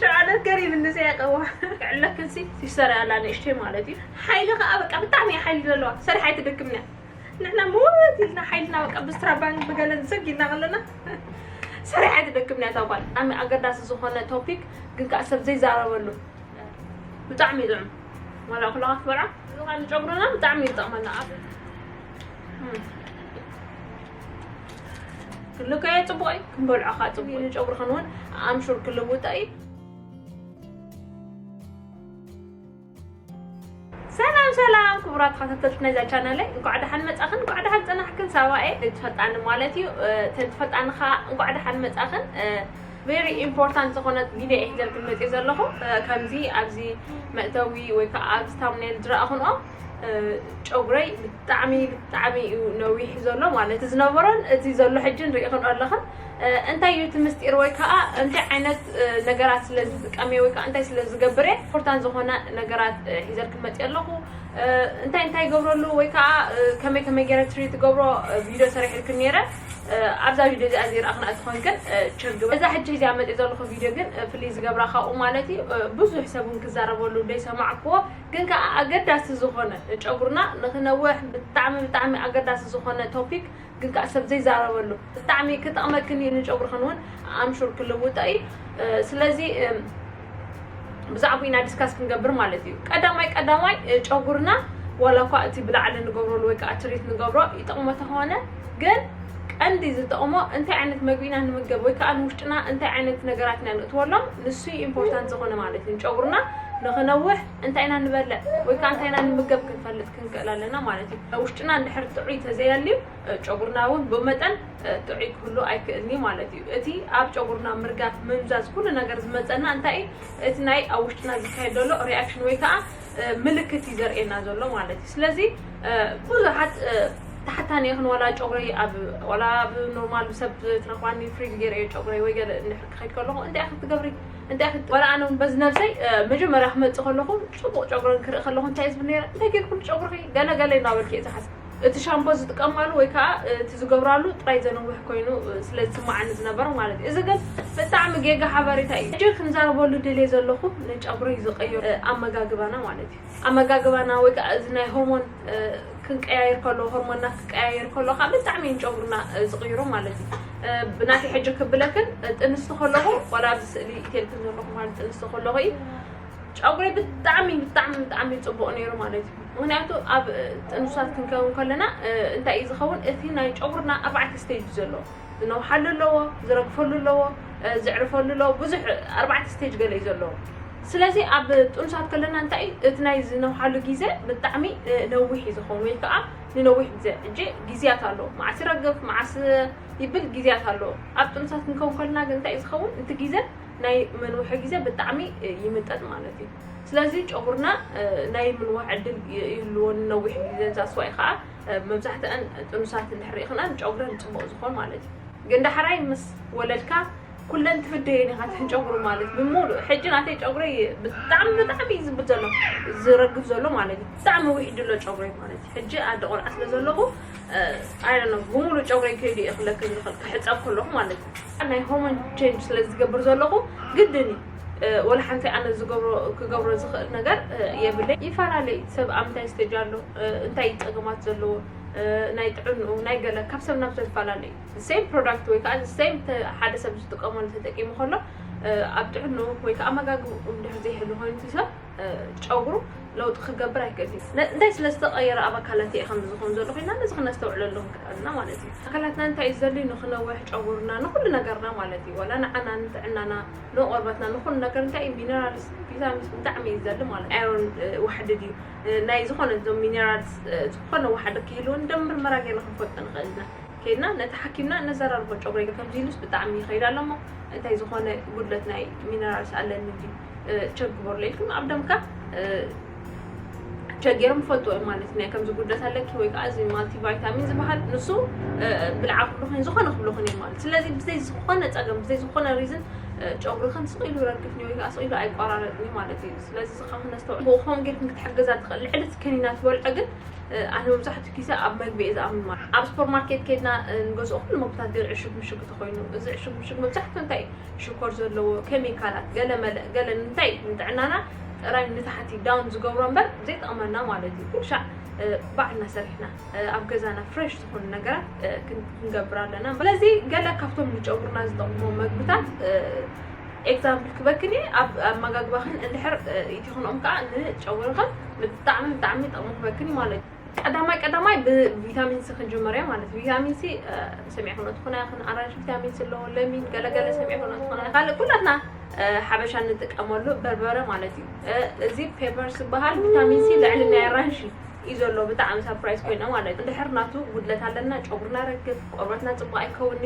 ሸዓለት ገሪብ እንዚ ያቀዋ። ዕለክንሲ ሲስተር ያላ ንእሽተይ ማለት እዩ። ሓይሊ ከኣ በቃ ብጣዕሚ እያ ሓይሊ ዘለዋ። ሰሪሓ ኣይትደክምንያ። ንሕና ምውት ኢልና ሓይልና በቃ ብስትራባን ብገለን ዘግ ኢልና ከለና ሰሪሓ ኣይትደክምንያ እታ ጓል። ብጣዕሚ ኣገዳሲ ዝኾነ ቶፒክ ግን ከኣ ሰብ ዘይዛረበሉ። ብጣዕሚ እዩ ጥዑም። ዋላ ኩላኻ ክትበልዓ፣ እዚ ኸኣ ንጨጉርና ብጣዕሚ እዩ ዝጠቕመና። ኣብ-፣ እም። ክልከዮ ጽቡቕ እዩ፣ ክንበልዖ ኸኣ ጽቡቕ እዩ። ንጨጉርኽን እውን ኣምሹር ክልውጦ እዩ። ሰላም ሰላም ክቡራት ተኸታተልቲ ናይዛ ቻነለይ፣ እንኳዕ ደሓን መጻኽን፣ እንኳዕ ደሓን ጸናሕክን። ሳባ እየ፣ ዘይትፈልጣኒ ማለት እዩ። እ፣ ተን ትፈልጣኒ ኸኣ እንኳዕ ደሓን መጻኽን። እ፣ ቨሪ ኢምፖርታንት ዝኾነት ቪድዮ እየ ሒዘልክን መጽየ ዘለኹ። እ፣ ከምዚ ኣብዚ መእተዊ ወይ ከኣ ኣብዚ ታምኔል ዝረኣኹንኦ፣ እ፣ ጨጉረይ ብጣዕሚ፣ ብጣዕሚ እዩ ነዊሕ ዘሎ ማለት ዝነበሮን እቲ ዘሎ ሕጂ ንሪኢኽን ኣለኽን። እ፣ እንታይ እዩ እቲ ምስጢር ወይ ከኣ እንታይ ዓይነት፣ እ፣ ነገራት ስለ ዝጥቀም እየ ወይ ከኣ እንታይ ስለ ዝገብር እየ ኢምፖርታንት ዝኾነ ነገራት፣ እ፣ ሒዘልክን መጽየ ኣለኹ። እ፣ እንታይ እንታይ ይገብረሉ ወይ ከኣ፣ እ፣ ከመይ ከመይ ገይረ ትሪት ትገብሮ፣ እ፣ ቪድዮ ሰሪሕልክን ነይረ። እ፣ ኣብዛ ቪድዮ እዚኣ ዘይረኣኽና ተኾንክን፣ እ፣ ቸክ ግበር። እዛ ሕጂ ሒዘያ መጽየ ዘለኹ ቪድዮ ግን፣ እ፣ ፍልይ ዝገብራ ካብኡ ማለት እዩ፣ እ፣ ብዙሕ ሰብ እውን ክዛረበሉ ዘይሰማዕክዎ ግን ከኣ ኣገዳሲ ዝኾነ፣ ጨጉርና ንኽነውሕ ብጣዕሚ ብጣዕሚ ኣገዳሲ ዝኾነ ቶፒክ ግን ከኣ ሰብ ዘይዛረበሉ ብጣዕሚ ክጠቕመክን እዩ። ንጨጉርኽን እውን ኣምሹር ክልውጦ እዩ። እ፣ ስለዚ፣ እ፣ ብዛዕባኡ ኢና ዲስካስ ክንገብር ማለት እዩ። ቀዳማይ ቀዳማይ፣ እ፣ ጨጉርና ዋላ እኳ እቲ ብላዕሊ ንገብረሉ ወይ ከኣ ትሪት ንገብሮ ይጠቕሞ ተኾነ፣ ግን ቀንዲ ዝጠቕሞ እንታይ ዓይነት መግቢ ኢና ንምገብ ወይ ከኣ ንውሽጥና እንታይ ዓይነት ነገራት ኢና ንእትወሎም፣ ንሱ እዩ ኢምፖርታንት ዝኾነ ማለት እዩ። ጨጉርና ንኽነውሕ እንታይ ኢና ንበልዕ ወይ ከኣ እንታይ ኢና ንምገብ ክንፈልጥ ክንክእል ኣለና ማለት እዩ። ውሽጥና እንድሕር ጥዑይ ተዘይኣልዩ፣ እ፣ ጨጉርና እውን ብመጠን፣ እ፣ ጥዑይ ክህሉ ኣይክእልን እዩ ማለት እዩ። እቲ ኣብ ጨጉርና ምርጋፍ፣ ምምዛዝ፣ ኩሉ ነገር ዝመጸና እንታይ እዩ? እቲ ናይ ኣብ ውሽጥና ዝካየድ ዘሎ ሪኣክሽን ወይ ከኣ፣ እ፣ ምልክት እዩ ዘርእየና ዘሎ ማለት እዩ። ስለዚ፣ እ፣ ብዙሓት፣ እ፣ ተሓታኒ ኢኽን ዋላ ጨጉረይ ኣብ፣ ዋላ ኣብ ኖርማል ሰብ ትረኽባኒ ፍሪዝ ገይረ እየ ጨጉረይ ወይ ገለ እንድሕር ክኸይድ ከለኹ፣ "እንታይ ኢኺ ትገብሪ? እንታይ ኢኺ?" ዋላ ኣነ እውን በዚ ነብሰይ፣ እ፣ መጀመርያ ክመጽእ ከለኹ ጽቡቕ ጨጉረን ክርኢ ከለኹ እንታይ እየ ዝብል ነይረ? "እንታይ ጌርኩሉ ጨጉርኺ?" ገለ ገለ እናበልኩ እየ ዝሓስብ። እቲ ሻምፖ ዝጥቀማሉ ወይ ከኣ እቲ ዝገብራሉ ጥራይ ዘነውሕ ኮይኑ ስለ ዝስማዓኒ ዝነበረ ማለት እዩ። እዚ ግን ብጣዕሚ ጌጋ ሓበሬታ እዩ። ሕጂ ክንዛረበሉ ደልየ ዘለኹ ንጨጉሪ ዝቕይር፣ እ፣ ኣመጋግባና ማለት እዩ። ኣመጋግባና ወይ ከኣ እዚ ናይ ሆርሞን፣ እ፣ ክንቀያየር ከሎ፣ ሆርሞንና ክቀያየር ከሎ ከኣ ብጣዕሚ እዩ ንጨጉርና፣ እ፣ ዝቕይሮ ማለት እዩ። እ፣ ብናተይ ሕጂ ክብለክን፣ እ፣ ጥንስቲ ከለኹ፣ ዋላ ኣብዚ ስእሊ ኢትየልክን ዘለኹ ማለት ጥንስቲ ከለኹ እዩ። ጨጉረይ ብጣዕሚ፣ ብጣዕሚ፣ ብጣዕሚ ጽቡቕ ነይሩ ማለት እዩ። ምኽንያቱ ኣብ፣ እ፣ ጥኑሳት ክንከውን ከለና፣ እ፣ እንታይ እዩ ዝኸውን? እቲ ናይ ጨጉርና ኣርባዕተ ስቴጅ እዩ ዘለዎ። ዝነውሓሉ ኣለዎ፣ ዝረግፈሉ ኣለዎ፣ እ፣ ዝዕርፈሉ ኣለዎ። ብዙሕ ኣርባዕተ ስቴጅ ገለ እዩ ዘለዎ። ስለዚ ኣብ ጥኑሳት ከለና እንታይ እዩ? እቲ ናይ ዝነውሓሉ ግዜ ብጣዕሚ፣ እ፣ ነዊሕ እዩ ዝኸውን ወይ ከኣ ንነዊሕ ግዜ። ሕጂ ግዜያት ኣለዎ። መዓስ ይረግፍ፣ መዓስ ይብል ግዜያት ኣለዎ። ኣብ ጥኑሳት ክንከውን ከለና ግን እንታይ እዩ ዝኸውን? እቲ ግዜ ናይ መንውሒ ግዜ ብጣዕሚ ይምጠጥ ማለት እዩ። ስለዚ ጨጉርና፣ እ፣ ናይ ምንዋሕ ዕድል ይ-፣ ይህልዎ ንነዊሕ ግዜ። ዛስዋይ ከዓ፣ እ፣ መብዛሕትአን ጥኑሳት እንድሕር ርኢኽና ንጨጉረን ጽቡቕ ዝኾን ማለት እዩ። ግን ዳሕራይ ምስ ወለድካ ኩለን ትፍደየን ኢኻ፣ ትሕን ጨጉሪ ማለት ብምሉእ። ሕጂ ናተይ ጨጉረይ ብጣዕሚ፣ ብጣዕሚ እዩ ዝብል ዘሎ፣ ዝረግፍ ዘሎ ማለት እዩ። ብጣዕሚ ውሒዱ ኣሎ ጨጉረይ ማለት እዩ። ሕጂ ኣደ ቆልዓ ስለ ዘለኹ፣ እ፣ I don't know፣ ብምሉእ ጨጉረይ ከይዱ እየ ክለክም ዝኽእል፣ ክሕጸብ ከለኹ ማለት እዩ። ናይ ሆርሞን ቼንጅ ስለ ዝገብር ዘለኹ ግድን እዩ። እ፣ ወላ ሓንቲ ኣነ ዝገብሮ፣ ክገብሮ ዝኽእል ነገር፣ እ፣ የብለይ። ይፈላለይ፣ ሰብ ኣብ ምንታይ ስቴጅ ኣሎ፣ እ፣ እንታይ ጸገማት ዘለዎ፣ እ፣ ናይ ጥዕንኡ፣ ናይ ገለ፣ ካብ ሰብ ናብ ሰብ ይፈላለይ። ሴም ፕሮዳክት ወይ ከዓ ሴም ተ-፣ ሓደ ሰብ ዝጥቀመሉ ተጠቂሙ ከሎ፣ እ፣ ኣብ ጥዕንኡ ወይ ከዓ ኣመጋግብኡ እንድሕር ዘይሕሉ ኮይኑ እቲ ሰብ፣ እ፣ ጨጉሩ ለውጢ ክገብር ኣይክእልን እዩ። ነ-፣ እንታይ ስለ ዝተቐየረ ኣብ ኣካላት እየ ከምዚ ዝኸውን ዘሎ ኮይና፣ ነዚ ክነስተውዕለሉ ክንክእል ኣለና ማለት እዩ። ኣካላትና እንታይ እዩ ዘድልዩ ንኽነውሕ፣ ጨጉርና፣ ንኹሉ ነገርና ማለት እዩ። ዋላ ንዓና፣ ንጥዕናና፣ ንቆርበትና፣ ንኹሉ ነገር እንታይ እዩ፣ ሚነራልስ፣ ቪታሚንስ ብጣዕሚ እዩ ዘድሊ ማለት እዩ። ኣይሮን፣ እ፣ ዋሕዲ ድዩ፣ እ፣ ናይ ዝኾነ እዞም ሚነራልስ፣ እ፣ ዝኾነ ዋሕዲ ክህልዎ እንደም ምርመራ ጌርና ክንፈልጦ ንኽእል ኢና። ከይድና ነቲ ሓኪምና ነዘራርቦ፣ ጨጉረይ ከምዚ ኢሉስ ብጣዕሚ ይኸይድ ኣሎ እሞ እንታይ ዝኾነ ጉድለት ናይ ሚነራልስ ኣለኒ ድዩ፣ እ፣ ቸክ ግበሩለይ ኢልኩም ኣብ ደምካ፣ እ፣ ቸክ ገይሮም ይፈልጡ እዮም ማለት እዩ። ናይ ከምዚ ጉድለት ኣለኪ ወይ ከዓ እዚ ማልቲ ቫይታሚን ዝበሃል ንሱ፣ እ፣ ብልዓ ክብሉኽን ዝኾነ ክብሉኽን እዮም ማለት። ስለዚ ብዘይ ዝኾነ ጸገም፣ ብዘይ ዝኾነ ሪዝን ጨጉርኽን ስቕ ኢሉ ረግፍኒ ወይ ከዓ ስቕ ኢሉ ኣይቆራረጥኒ ማለት እዩ። ስለዚ እዚ ከዓ ክነስተውዕል ብኡ ከም ጌርክን ክትሕገዛ ትኽእል። ልዕሊ እቲ ከኒና ትበልዖ ግን ኣነ መብዛሕትኡ ግዜ ኣብ መግቢ እየ ዝኣምን ማለት ኣብ ሱፐርማርኬት ከድና ንገዝኦ ኩሉ መግብታት ገለ ዕሹግ ምሹግ ተኮይኑ እዚ ዕሹግ ምሹግ መብዛሕትኡ እንታይ ሽኮር ዘለዎ ኬሚካላት ገለ መለ ገለ እንታይ ንጥዕናና ጥራይ ንታሕቲ ዳውን ዝገብሮ እምበር ዘይጠቕመና ማለት እዩ። ኩሉ ሻዕ ባዕልና ሰሪሕና ኣብ ገዛና ፍሬሽ ዝኾኑ ነገራት ክንገብር ኣለና። ስለዚ ገለ ካብቶም ንጨጉርና ዝጠቕሙ መግብታት ኤግዛምፕል ክበክን እየ። ኣብ ኣመጋግባኽን እንድሕር ኢትኽንኦም ከዓ ንጨጉርኽን ብጣዕሚ ብጣዕሚ ጠቕሙ ክበክን እዩ ማለት እዩ። ቀዳማይ ቀዳማይ ብቪታሚን ሲ ክንጅምር እያ ማለት እዩ። ቪታሚን ሲ ሰሚዕክኖ ትኾና ይኽን ኣራንሽ ቪታሚን ሲ ኣለዎ፣ ለሚን ገለገለ ሰሚዕክኖ ትኾና ካልእ ኩላትና ሓበሻ እንጥቀመሉ በርበረ ማለት እዩ። እዚ ፔፐር ዝበሃል ቪታሚን ሲ ልዕሊ ናይ ኣራንሽ እዩ ዘሎ። ብጣዕሚ ሰርፕራይዝ ኮይነ ማለት እዩ። እንድሕር ናቱ ጉድለት ኣለና ጨጉርና ረግፍ ቆርበትና ፅቡቅ ኣይከውኒ።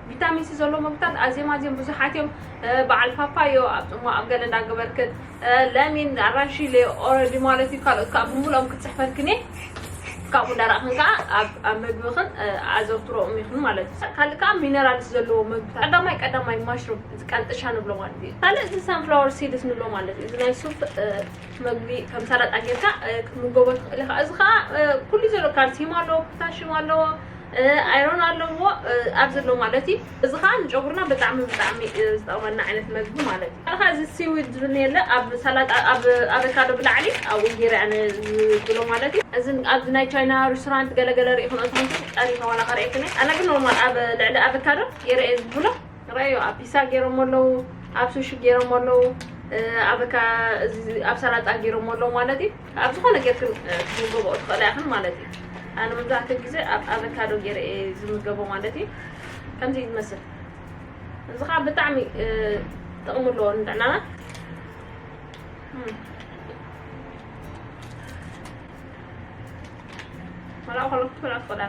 ቪታሚን ሲ ዘለዎ ምግብታት ኣዝዮም ኣዝዮም ብዙሓት እዮም። በዓል ፓፓዮ ኣብ ፅሞ ኣብ ገለ እንዳገበርክን ለሚን ኣራንሺ ለ ኦረዲ ማለት እዩ። ካልኦት ከዓ ብምሉኦም ክትፅሕፈልክን እየ። ካብኡ እንዳረእኽን ከዓ ኣብ ምግብኽን ኣዘውትሮኦም ይኽን ማለት እዩ። ካልእ ከዓ ሚነራልስ ዘለዎ ምግብታት ቀዳማይ ቀዳማይ ማሽሩም እዚ ቀንጥሻ ንብሎ ማለት እዩ። ካልእ እዚ ሳንፍላወር ሲድስ ንብሎ ማለት እዩ። እዚ ናይ ሱፕ መግቢ ከም ሰላጣ ጌርካ ክትምገቦ ትኽእል ኢኻ። እዚ ከዓ ኩሉ ዘሎ ካልሲየም ኣለዎ፣ ፖታሽም ኣለዎ፣ ኣይሮን ኣለዎ ኣብዚ ኣሎ ማለት እዩ። እዚ ከዓ ንጨጉርና ብጣዕሚ ብጣዕሚ ዝጠቕመና ዓይነት መግቢ ማለት እዩ። ካልካ እዚ ሲዊድ ዝብል የለ ኣብ ሰላጣ ኣብ ኣቨካዶ ብላዕሊ ኣብኡ ገይረ ኣነ ዝብሎ ማለት እዩ። እዚ ኣብዚ ናይ ቻይና ሬስቶራንት ገለገለ ርኢ ክንኦ ትኾንኩ ቀሪበ ዋላ ከርእየክኒ ኣነ ግን ኖርማል ኣብ ልዕሊ ኣቨካዶ ገይረ እየ ዝብሎ። ራዮ ኣብ ፒሳ ገይሮም ኣለዉ፣ ኣብ ሱሺ ገይሮም ኣለዉ፣ ኣበካ ኣብ ሰላጣ ገይሮም ኣለዉ ማለት እዩ። ኣብ ዝኾነ ጌርክን ክትምገበኦ ትኽእላ ኢኽን ማለት እዩ። ኣነ መብዛሕትኡ ግዜ ኣብ ኣቨካዶ ገይረ እየ ዝምገቦ ማለት እዩ። ከምዚ እዩ ዝመስል። እዚ ከዓ ብጣዕሚ ጥቕሚ ኣለዎ ንጥዕናና። መላእ ከሎ ክትበልዖ ትኽእላ።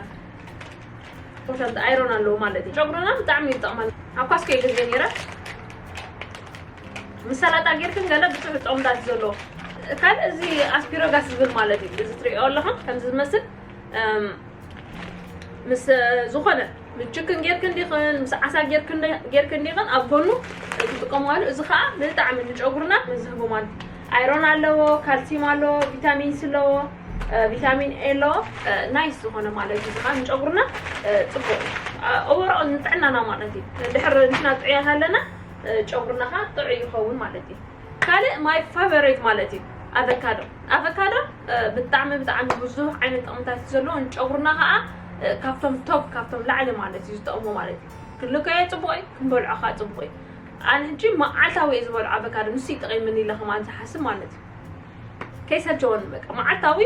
ፖታንት ኣይሮን ኣለዎ ማለት እዩ። ጨጉርና ብጣዕሚ ይጠቕመና። ኣብ ኳስኮ ግዜ ነይረ ምስ ሰላጣ ጌርክን ገለ ብዙሕ ጥቕምታት ዘለዎ ካልእ እዚ ኣስፒሮጋስ ዝብል ማለት እዩ። እዚ ትሪኦ ኣለኹም ከምዚ ዝመስል ምስ ዝኾነ ምስ ችክን ጌርክን ዲኽን ምስ ዓሳ ጌርክን ዲኽን ኣብ ጎኑ ትጥቀማሉ። እዚ ከዓ ብጣዕሚ ንጨጉርና ንዝህቦ ማለት እዩ። ኣይሮን ኣለዎ፣ ካልሲየም ኣለዎ፣ ቪታሚን ሲ ኣለዎ፣ ቪታሚን ኤ ኣለዎ። ናይስ ዝኾነ ማለት እዩ። እዚ ከዓ ንጨጉርና ፅቡቅ ኦቨርኦል ንጥዕናና ማለት እዩ። ድሕር ንሕና ጥዑያት ኣለና ጨጉርና ከዓ ጥዑይ ይኸውን ማለት እዩ። ካልእ ማይ ፋቨሬት ማለት እዩ ኣቨካዶ። ኣቨካዶ ብጣዕሚ ብጣዕሚ ብዙሕ ዓይነት ጥቕምታት እዩ ዘለዎ። ንጨጉርና ከዓ ካብቶም ቶፕ ካብቶም ላዕሊ ማለት እዩ ዝጠቕሙ ማለት እዩ። ክንልከዮ ፅቡቅ እዩ፣ ክንበልዖ ከዓ ፅቡቅ እዩ። ኣነ ሕጂ መዓልታዊ እየ ዝበልዖ ኣቨካዶ ንሱ ይጠቒምኒ ኢለ ከማን ዝሓስብ ማለት እዩ። ከይሰልቸወኒ በቃ መዓልታዊ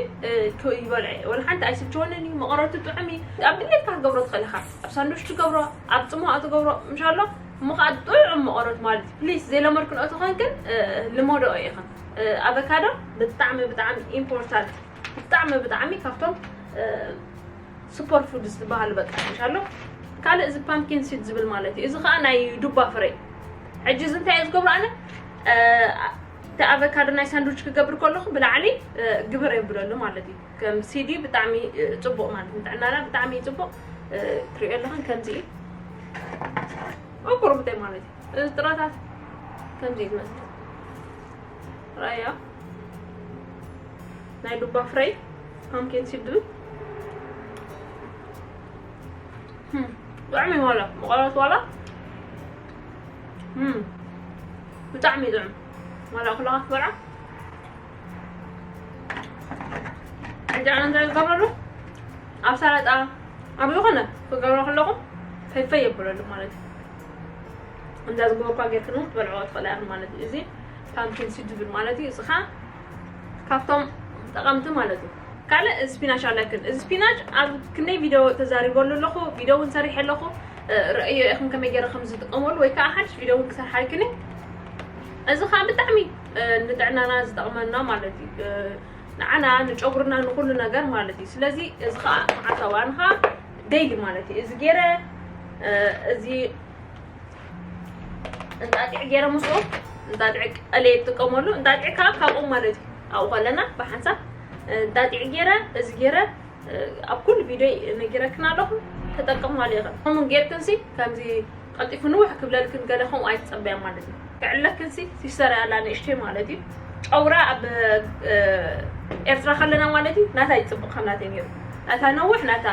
ይበልዐ ወላ ሓንቲ ኣይስልቸወንን እዩ። መቐረቱ ጥዑም እዩ። ኣብ ድሌትካ ክትገብሮ ትኽእል ኢኻ። ኣብ ሳንዱች ትገብሮ፣ ኣብ ፅሟቕ ትገብሮ ምሻሎ እሞ ከዓ ጥዑም መቐረት ማለት እዩ። ፕሊስ ዘይለመድክን እትኾንክን ልመድኦ ኢኽን። ኣቨካዶ ብጣዕሚ ብጣዕሚ ኢምፖርታንት ብጣዕሚ ብጣዕሚ ካብቶም ሱፐር ፉድስ ዝበሃሉ በቃ ምሻሎ። ካልእ እዚ ፓምኪን ሲድ ዝብል ማለት እዩ። እዚ ከዓ ናይ ዱባ ፍረ ሕጂ እዚ እንታይ እየ ዝገብሮ ኣነ እቲ ኣቨካዶ ናይ ሳንዱች ክገብር ከለኹ ብላዕሊ ግብር የብለሉ ማለት እዩ። ከም ሲዲ ብጣዕሚ ፅቡቅ ማለት ንጥዕናና ብጣዕሚ ፅቡቅ። ትሪኦ ኣለኽን ከምዚ እዩ ቁርብተይ ማለት እዩ። እዚ ጥራታት ከምዚ እዩ ዝመስል ራያ ናይ ዱባ ፍረይ ፓምኪን ሲድ ዝብል ጥዕሚ ዋላ መቐረት ዋላ ብጣዕሚ ጥዕም ዋላ ኩላኻ ትበልዓ። ሕጂ ኣነ እንታይ ዝገብረሉ ኣብ ሰላጣ ኣብ ዝኾነ ክገብሮ ከለኹ ፈይፈይ የብለሉ ማለት እዩ። እንዳ ዝገበርኳ ጌርክን እውን ክትበልዕዎ ትኽእላ ኢኽን ማለት እዩ። እዚ ፓምኪን ሲድ ዝብል ማለት እዩ። እዚ ኸዓ ካብቶም ጠቐምቲ ማለት እዩ። ካልእ ስፒናሽ ኣለክን። እዚ ስፒናሽ ኣብ ክንደይ ቪድዮ ተዛሪበሉ ኣለኹ፣ ቪድዮ እውን ሰሪሐ ኣለኹ። ርእዮ ኢኽን ከመይ ገይረ ከም ዝጥቀመሉ ወይ ከዓ ሓድሽ ቪድዮ እውን ክሰርሓልክን። እዚ ከዓ ብጣዕሚ ንጥዕናና ዝጠቕመና ማለት እዩ። ንዓና ንጨጉርና ንኩሉ ነገር ማለት እዩ። ስለዚ እዚ ከዓ መዓልታዊ ኣንኻ ዴይሊ ማለት እዩ። እዚ ገይረ እዚ እንጣጢዕ ገይረ ምስኡ እንጣጢዕ ቀለ ይጥቀመሉ። እንጣጢዕ ከዓ ካብኡ ማለት እዩ። ኣብኡ ከለና ብሓንሳብ እንጣጢዕ ገይረ እዚ ገይረ ኣብ ኩሉ ቪድዮ ነጊረክን ኣለኹ። ተጠቀማሉ ኢኽን። ከምኡ ጌርክንሲ ከምዚ ቀልጢፉ ንውሕ ክብለልክን ገለ ከምኡ ኣይትጸበያ ማለት እዩ። ክዕለክን ሲ ሲስተር ያላ ንእሽተይ ማለት እዩ። ጨውራ ኣብ ኤርትራ ከለና ማለት እዩ ናታ ይጽብቕ ከም ናተይ ነይሩ። ናታ ነውሕ ናታ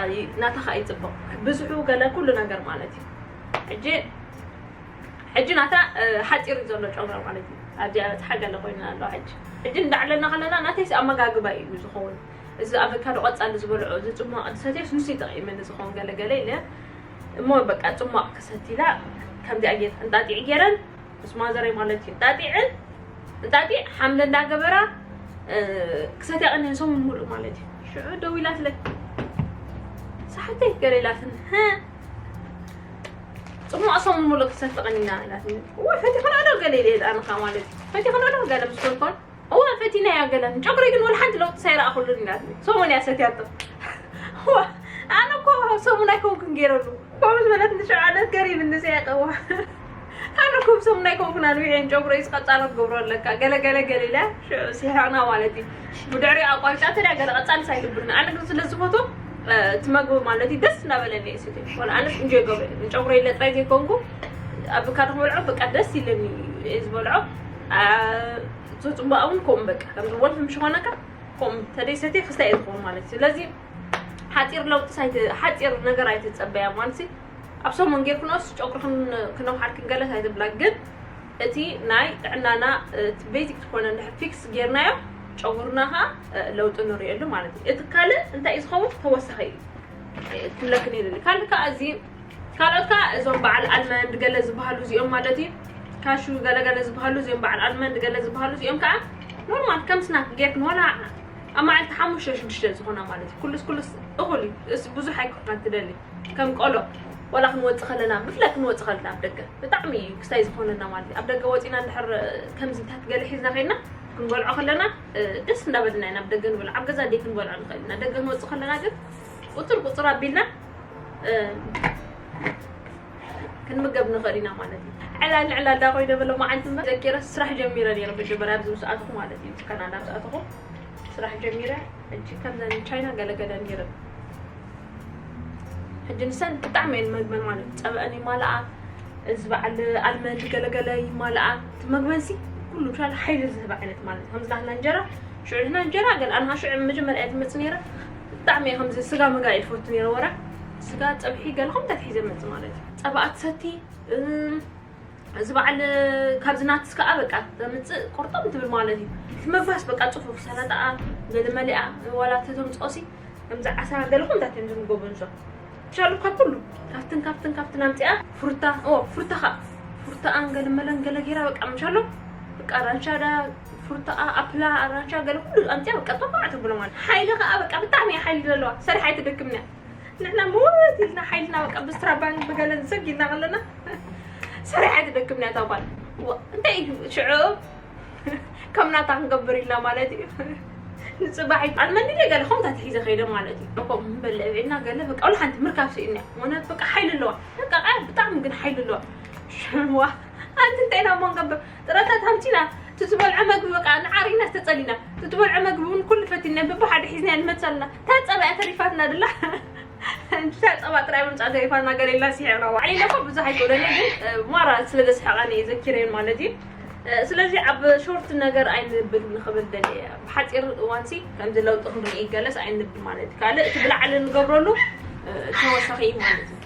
ናታ ኸኣ ይጽብቕ። ብዙሑ ገለ ኩሉ ነገር ማለት እዩ። ሕጂ ሕጂ ናታ ሓጺር እዩ ዘሎ ጨውራ ማለት እዩ። ኣብዚኣ በጽሓ ገለ ኮይና ኣሎ። ሕጂ ሕጂ እንዳዕለልና ከለና ናተይስ ኣመጋግባ እዩ ዝኸውን። እዚ ኣቨካዶ ቀጻሊ ዝበልዖ እዚ ጽሟቕ ዝሰትየስ ንሱ ይጠቒመኒ ዝኸውን ገለ ገለ ኢለ እሞ በቃ ጽሟቕ ክሰቲ ኢላ ከምዚኣ ጌር እንጣጢዕ ጌረን ምስ ማዘረይ ማለት እዩ። እንጣጢዕን እንጣጢዕ ሓምለ እንዳገበራ ክሰትያ ቀኒአን ሰሙን ሙሉእ ማለት እዩ። ሽዑ ደዊላትለይ ሳሕተይ ገለ ኢላትን ጽሙቕ ሰሙን ሙሉእ ክሰቲ ቀኒና ኢላትኒ። እዋ ፈቲኽና ዶ ገለ ኢለ ኣነኻ ማለት እዩ። ፈቲኽና ዶ ገለ ምስ በልኮን እዋ ፈቲናያ ገለ ጨጉሪ ግን ወላ ሓንቲ ለውጢ ሳይረኣኹሉን ኢላትኒ። ሰሙን እያ ሰትያቶ። እዋ ኣነ እኮ ሰሙን ኣይኮንኩን ገይረሉ። እኮ ምስ በለት ንሸዓለት ገሪብኒ ሰያቀዋ። ኣነ እኮ ብሰሙን ኣይኮንኩን ኣንዊሐን ጨጉረይ ዝቐጻሎ ትገብሮ ኣለካ። ገለ ገለ ገለ ኢላ ሽዑ ሲሕቕና ማለት እዩ። ብድሕሪኡ ኣቋሪጻ ተዳ ገለ ቀጻልስ ኣይገብርን። ኣነ ግን ስለ ዝፈትዎ እቲ መግቢ ማለት እዩ ደስ እናበለኒ እየ ሰትየ። ዋላ ኣነስ እንጆ ይገብረ ጨጉረይ ኢለ ጥራይ ዘይኮንኩ ኣቮካዶ ክበልዖ በቃ ደስ ኢለኒ እየ ዝበልዖ። እቲ ጽባቐ እውን ከምኡ በቃ ከምዚ ወልፊ ምሽ ኾነካ ከምኡ ተደይ ሰትየ ክስታይ እየ ዝኾን ማለት እዩ። ስለዚ ሓፂር ለውጢ ሓፂር ነገር ኣይትፀበያ ማለት እዩ። ኣብ ሰሙን ጌርክኖስ ጨጉርክን ክነውሓልክን ገለት ኣይትብላ ግን እቲ ናይ ጥዕናና ቤዚክ ዝኾነ እንድሕር ፊክስ ጌርናዮ ጨጉርና ከዓ ለውጢ ንሪእሉ ማለት እዩ። እቲ ካልእ እንታይ እዩ ዝኸውን ተወሳኺ እዩ ክብለክን የደሊ። ካልእ ከዓ እዚ ካልኦት ከዓ እዞም በዓል ኣልመንድ ገለ ዝበሃሉ እዚኦም ማለት እዩ ካሹ ገለገለ ዝበሃሉ እዚኦም በዓል ኣልመንድ ገለ ዝበሃሉ እዚኦም ከዓ ኖርማል ከም ስናክ ጌርክን ዋላ ኣብ መዓልቲ ሓሙሽተ ሽዱሽተ ዝኾና ማለት እዩ። ኩሉስ ኩሉስ እኹል እዩ። እስ ብዙሕ ኣይኮንካ ትደሊ ከም ቆሎ ዋላ ክንወፅእ ከለና ብፍላይ ክንወፅእ ከለና ኣብ ደገ ብጣዕሚ እዩ ክስታይ ዝኾነና ማለት እዩ። ኣብ ደገ ወፂና እንድሕር ከምዚ እንታት ገለ ሒዝና ከይድና ክንበልዖ ከለና ደስ እንዳበልና ኢና ኣብ ደገ ንበልዖ። ኣብ ገዛ ደይ ክንበልዖ ንኽእል ኢና። ደገ ክንወፅእ ከለና ግን ቁፅር ቁፅር ኣቢልና ክንምገብ ንኽእል ኢና ማለት እዩ። ዕላል ዕላል ዳ ኮይነ በሎ መዓልቲ እምበር ዘኪረ ስራሕ ጀሚረ ነይረ መጀመርያ ኣብዚ ምስ ኣተኹ ማለት እዩ። ካናዳ ምስ ኣተኹ ስራሕ ጀሚረ ሕጂ ከምዘን ቻይና ገለገለ ነይረ። ሕጂ ንሰን ብጣዕሚ እየን መግበን ማለት እዩ። ፀበአን ይማልኣ እዚ በዓል ኣልመንድ ገለገለ ይማልኣ እቲ መግበንሲ ኩሉ ብሻል ሓይሊ ዝህብ ዓይነት ማለት እዩ። ከምዚ ናህና እንጀራ ሽዑ ንሕና እንጀራ ገለ ኣንሃ ሽዑ መጀመርያ እየ ዝመፅእ ነይረ ብጣዕሚ እየ ከምዚ ስጋ መጋ እየ ዝፈቱ ነይረ ወራ ስጋ ፀብሒ ገለ ከምታት ሒዘ መፅእ ማለት እዩ። ፀባኣ ትሰቲ እዚ በዓል ካብዚ ናትስ ከዓ በቃ ተምፅእ ቁርጥም ትብል ማለት እዩ። እቲ መግባስ በቃ ፅፉፍ ሰላጣኣ ገለ መሊኣ ዋላ ተተምፅኦሲ ከምዚ ዓሳ ገለ ከምታት እዮም ዝምገቡ ንሶም። ሻሉ ካብ ኩሉ ካብትን ካብትን ካብትን ኣምፂኣ ፍሩታ ኦ ፍሩታ ከዓ ፍሩታኣን ገለ መለን ገለ ጌራ በቃ ምሻሎ በቃ ኣራንሻ ዳ ፍሩታኣ ኣፕላ ኣራንሻ ገለ ኩሉ ኣምፂኣ በቃ ጠፋዕ ትብሎ ማለት ሓይሊ ከዓ በቃ ብጣዕሚ እያ ሓይሊ ዘለዋ ሰሪሓ ኣይትደክምን እያ። ንሕና ምውት ኢልና ሓይልና በቃ ብስትራባን ብገለን ዘግ ኢልና ከለና ሰሪሓ ኣይትደክምን እያ እታ ጓል። እንታይ እዩ ሽዑ ከም ናታ ክንገብር ኢልና ማለት እዩ። ንፅባሕ ኣልመንድለ ገለ ከምታት ሒዘ ከይደ ማለት እዩ። ከምኡ ንበልዕ ብዒልና ገለ በቃ ወላ ሓንቲ ምርካብ ስኢና እያ። እውነት በቃ ሓይሊ ኣለዋ። በቃ ቃ ብጣዕሚ ግን ሓይሊ ኣለዋ። ሽዋ ኣንቲ እንታይ ኢና እሞ ንገብር ጥረታት ሃምፂና ትትበልዖ መግቢ በቃ ንዓሪና ዝተፀሊና ትትበልዖ መግቢ እውን ኩሉ ፈቲና በብሓደ ሒዝና ንመፅእ ኣለና። እታ ፀባ እያ ተሪፋትና ድላ እንታ ፀባ ጥራይ ምምፃእ ተሪፋትና ገለ ኢልና ስሒቕና። ባዕለይ እኮ ብዙሕ ኣይኮነን ግን ማራ ስለ ዘስሐቐኒ እየ ዘኪረን ማለት እዩ። ስለዚ ኣብ ሾርት ነገር ኣይንብል ንኽብል ደልየ እየ። ብሓፂር እዋንሲ ከምዚ ለውጢ ክንርኢ ገለስ ኣይንብል ማለት እዩ። ካልእ እቲ ብላዕሊ ንገብረሉ ተወሳኺ እዩ ማለት እዩ።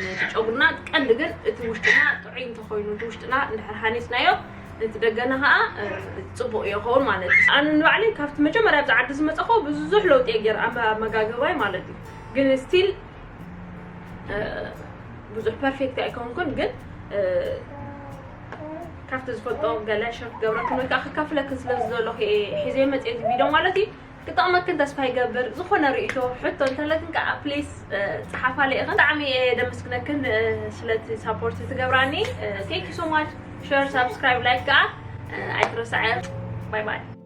ነቲ ጨጉርና ቀንዲ ግን እቲ ውሽጥና ጥዑይ እንተኾይኑ እቲ ውሽጥና እንድሕር ሃኒፅናዮ እቲ ደገና ከዓ ፅቡቕ ይኸውን ማለት እዩ። ኣነ ንባዕለይ ካብቲ መጀመርያ ኣብዚ ዓዲ ዝመፀኹ ብዙሕ ለውጢ እየ ገይረ ኣብ ኣመጋግባይ ማለት እዩ። ግን ስቲል ብዙሕ ፐርፌክት ኣይኮንኩን ግን ካብቲ ዝፈልጦ ገለ ሸር ክገብረኩም ወይ ከዓ ክካፍለክን ስለ ዝደለኹ እየ ሒዘ መፅየ እዚ ቪድዮ ማለት እዩ። ክጠቕመክን ተስፋ ይገብር። ዝኾነ ርእይቶ ሕቶ እንተለክን ከዓ ፕሊስ ፀሓፋለይ ኢኽን። ብጣዕሚ እየ ደመስግነክን ስለቲ ሳፖርት ትገብራኒ። Thank you so much። ሸር ሳብስክራይብ ላይክ ከዓ ኣይትረስዐ። ባይ ባይ።